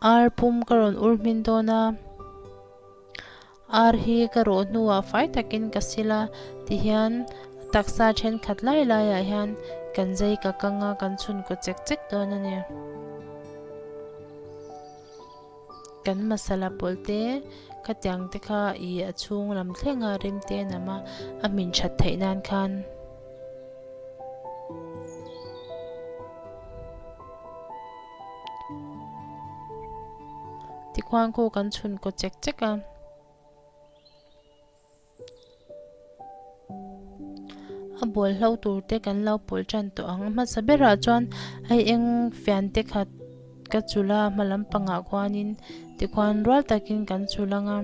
Ar pum ka rawn ur hmin dawn a, ar hi ka rawh hnuah fai takin ka sil a, tihian taksa thenkhat lai laiah hian kan zai ka kang a, kan chhunkaw chek chek dawn a ni. Kan masala pawlh te khatiang te kha ih a chhung lam thleng a rim te a nam a, a hmin that theih nan khan. Tikhuan khu kan chhun kaw chek chek a. A bawl hlo tur te kan lo pawlh tan tawh ang. A hmasa berah chuan hei eng fian te khat ka chulh a hma lampangah khuanin tikhuan rual takin kan chulh ang a.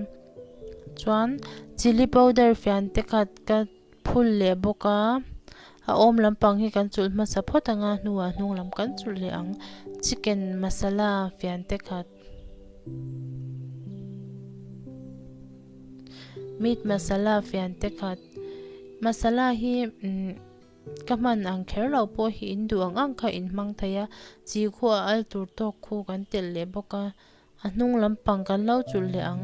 Chuan chilli powder fian te khat ka phul leh bawk a. A awm lampang hi kan chulh hmasa phawt ang a hnuah hnung lam kan chulh leh ang. Chicken masala fian te khat. Meat masala fian te khat masala hi umm ka hman ang kher lo pawh hi in duh ang ang kha in hmang thei a chi khu a al tur tawk khu kan telh leh bawk a a hnung lampang kan lo chulh leh ang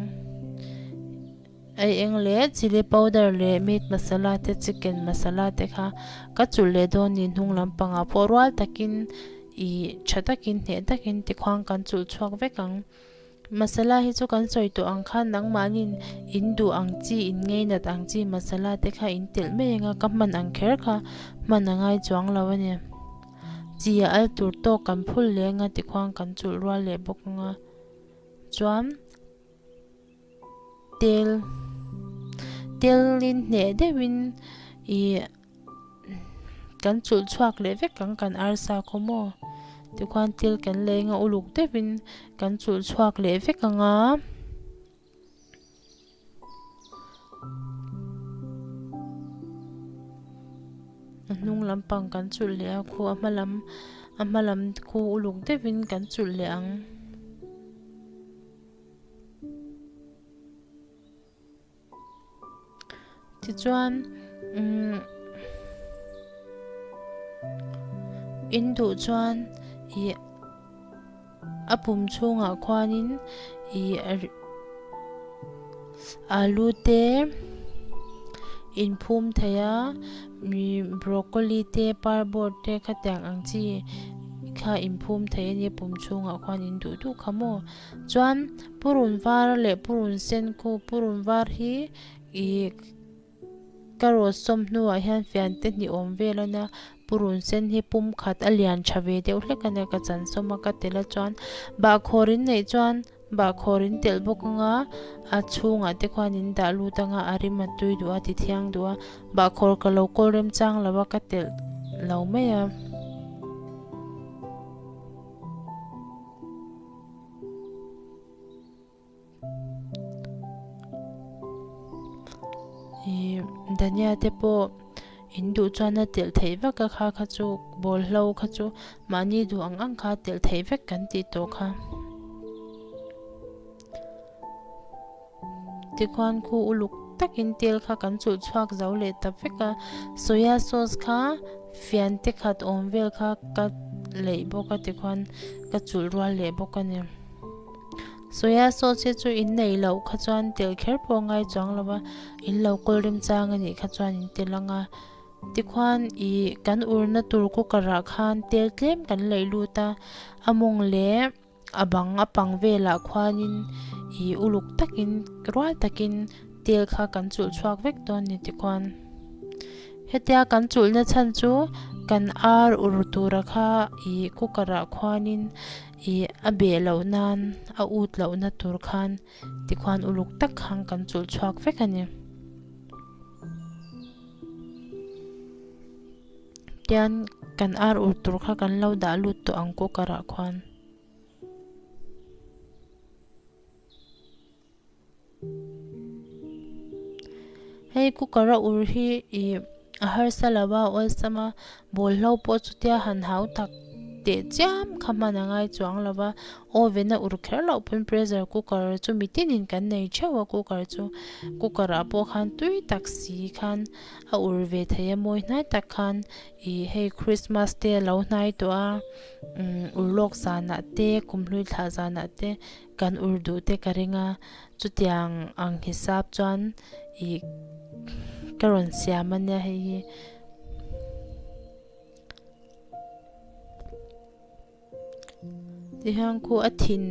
ei eng leh chilli powder leh meat masala te chicken masala te kha ka chulh leh dawn ni hnung lampangah pawh rual takin. Ih, tha takin, hneh takin tikhuang kan chulh chhuak vek ang. Masala hi chu kan sawi tawh ang khan nangmahnin in duh ang chi, in ngeinat ang chi masala te kha in telh mai anga ka hman ang kher kha hman a ngai chuang lo a ni. Chi a al tur tawk kan phul leh anga tikhuang kan chulh rual leh bawk anga chuan tel telin hneh deuhin ih. Kan chulh chhuak leh vek ang kan arsa khaw maw tikhuan thil kan lei anga uluk deuhin kan chulh chhuak leh vek ang a. A hnung lampang kan chulh leh a khu a hma lam a hma lam khu uluk deuhin kan chulh leh ang. Tichuan umm in duh chuan ih a pum chhungah khuanin ih alu te in phum thei a ih broccoli te parbawr te khatiang ang chi kha in phum thei a nia pum chhungah khuan in duh duh kha maw. Chuan purun var leh purun sen khu purun var hi ih ka rawt sawm hnuah hian fian te hnih awm vel a nia purun sen hi pum khat a lian tha ve deuh hlek a nia ka chan sawm a ka tel a chuan bahkhawr in neih chuan bahkhawr in telh bawk anga a chhungah te khuan in dah lut anga a rim a tui duh a ti thiang duh a bahkhawr ka lo kawl remchang lo a ka telh lo mai a. Ih dhania te pawh in duh chuan a telh theih vek a kha kha chu bawlhlo kha chu mahni duh ang ang kha telh theih vek kan tih tawh kha. Tikhuan khu uluk takin tel kha kan chulh chhuak zo leh ta vek a, soya sauce kha fian te khat awm vel kha ka leih bawk a tikhuan ka chulh rual leh bawk a ni. Soya sauce hi chu in neih loh kha chuan tel kher pawh a ngai chuang lo va, in lo kawl remchang a nih kha chuan in tel ang a. Tikhuan ih kan urna tur cooker ah khan tel tlem kan leih lut a, a mawng leh. A bang a pang velah khuanin ih uluk takin rual takin tel kha kan chulh chhuak vek dawn ni tikhuan hetia kan chulhna chhan chu kan ar ur tura kha ih cooker ah khuanin ih a beh loh nan a ut lohna tur khan tikhuan uluk tak khan kan chulh chhuak vek a ni. Tian kan ar ur tur kha kan lo dah lut tawh ang cooker ah khuan. Hei cooker a ur hi ih a harsa lo a awlsam a bawlhlo pawh chutia han hau tak. teh chiam kha hman a ngai chuang lo va, oven a ur kher loh pawn pressure cooker chu mitinin kan nei theuh a cooker chu cooker ah pawh khan tui tak si khan a ur ve thei a mawi hnai tak khan ih hei Christmas te a lo hnai tawh a umm ur lawk zanah te kumhlui thlah zanah te kan ur duh te ka ring a chutiang ang hisap chuan ih ka rawn siam a nia hei hi. Tihian khu a thin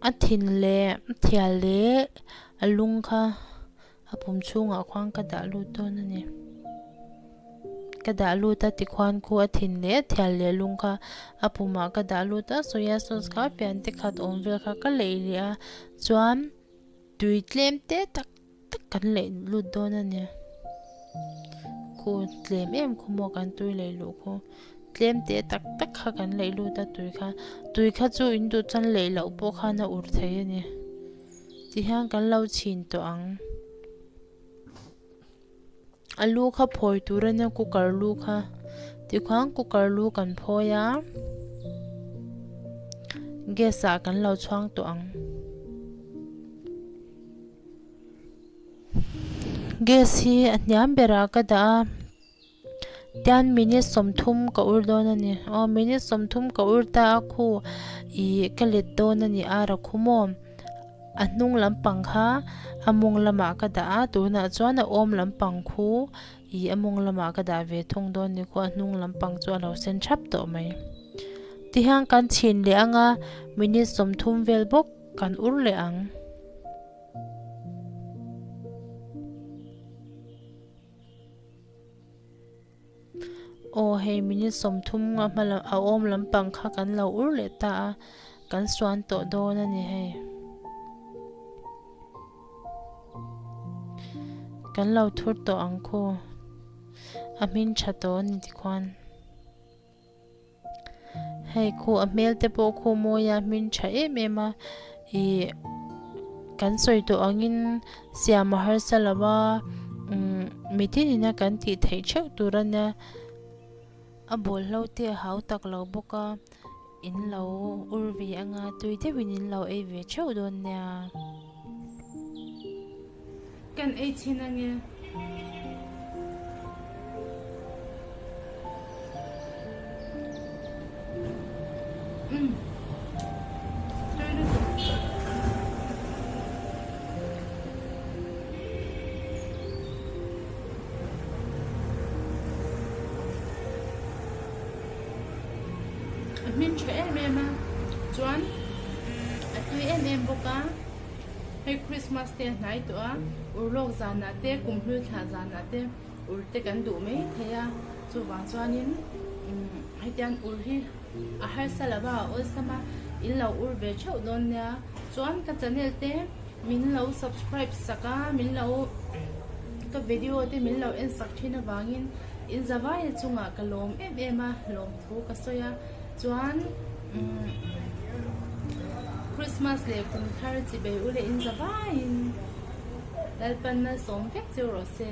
a thin leh a thial leh a lung kha a pum chhungah khuan ka dah lut dawn a ni. Ka dah lut a tikhuan khu a thin leh a thial leh lung kha a pumah ka dah lut a soya sauce kha fian te khat awm vel kha ka leih leh a chuan tui tlem te tak tak kan leih lut dawn a ni. Khu tlem em khu maw kan tui leih luh khu tlem te tak tak kha kan leih lut a tui kha tui kha chu in duh chuan leih loh pawh khan a ur thei a ni. Tihian kan lo chhin tawh ang. A lu kha phawi tur a nia cooker lu kha tikhuan cooker lu kan phawi a gas ah kan lo chhuang tawh ang. Gas hi a hniam berah ka dah a. Tian minute 30 ka ur dawn a ni. Aw minute 30 ka ur ta a khu ih ka let dawn a ni a ra khu maw. A hnung lampang kha a mawng lamah ka dah a tunah chuan a awm lampang khu ih a mawng lamah ka dah ve thung dawn ni khu a hnung lampang chu a lo sen thap tawh mai. Tihian kan chhin leh anga minute 30 vel bawk kan ur leh ang. Aw hei minute 30 a hma lam a awm lampang kha kan lo ur leh ta a kan suan tawh dawn a ni hei kan lo thur tawh ang khu a hmin tha tawh a ni tikhuan. Hei khu a hmel te pawh khu mawi a hmin tha em em a ih kan sawi tawh angin siam a harsa lo a umm mitin ina kan tih theih theuh tur a nia a bawlhlo te a hau tak lo bawk a in lo ur ve anga tui deuhin in lo ei ve theuh dawn nia. Kan ei chhin ange. Umm. Tui lutuk. A hmin tha em em a. Chuan a tui em em bawk a. Hei Christmas te a hnai tawh a, urlawk zanah te kumhlui thlah zanah te ur te kan duh mai thei a, chuvang chuanin umm hetiang ur hi a harsa lo va a awlsam a, in lo ur ve theuh dawn nia. Chuan ka channel te min lo subscribe sak a, min lo ka video te min lo en sak thin avangin in zavaia chungah ka lawm em em a, lawmthu ka sawi a. Chuan umm Christmas leh kum thar chi bei u leh in za vaiin Lalpan malsawm vek cheu rawh se.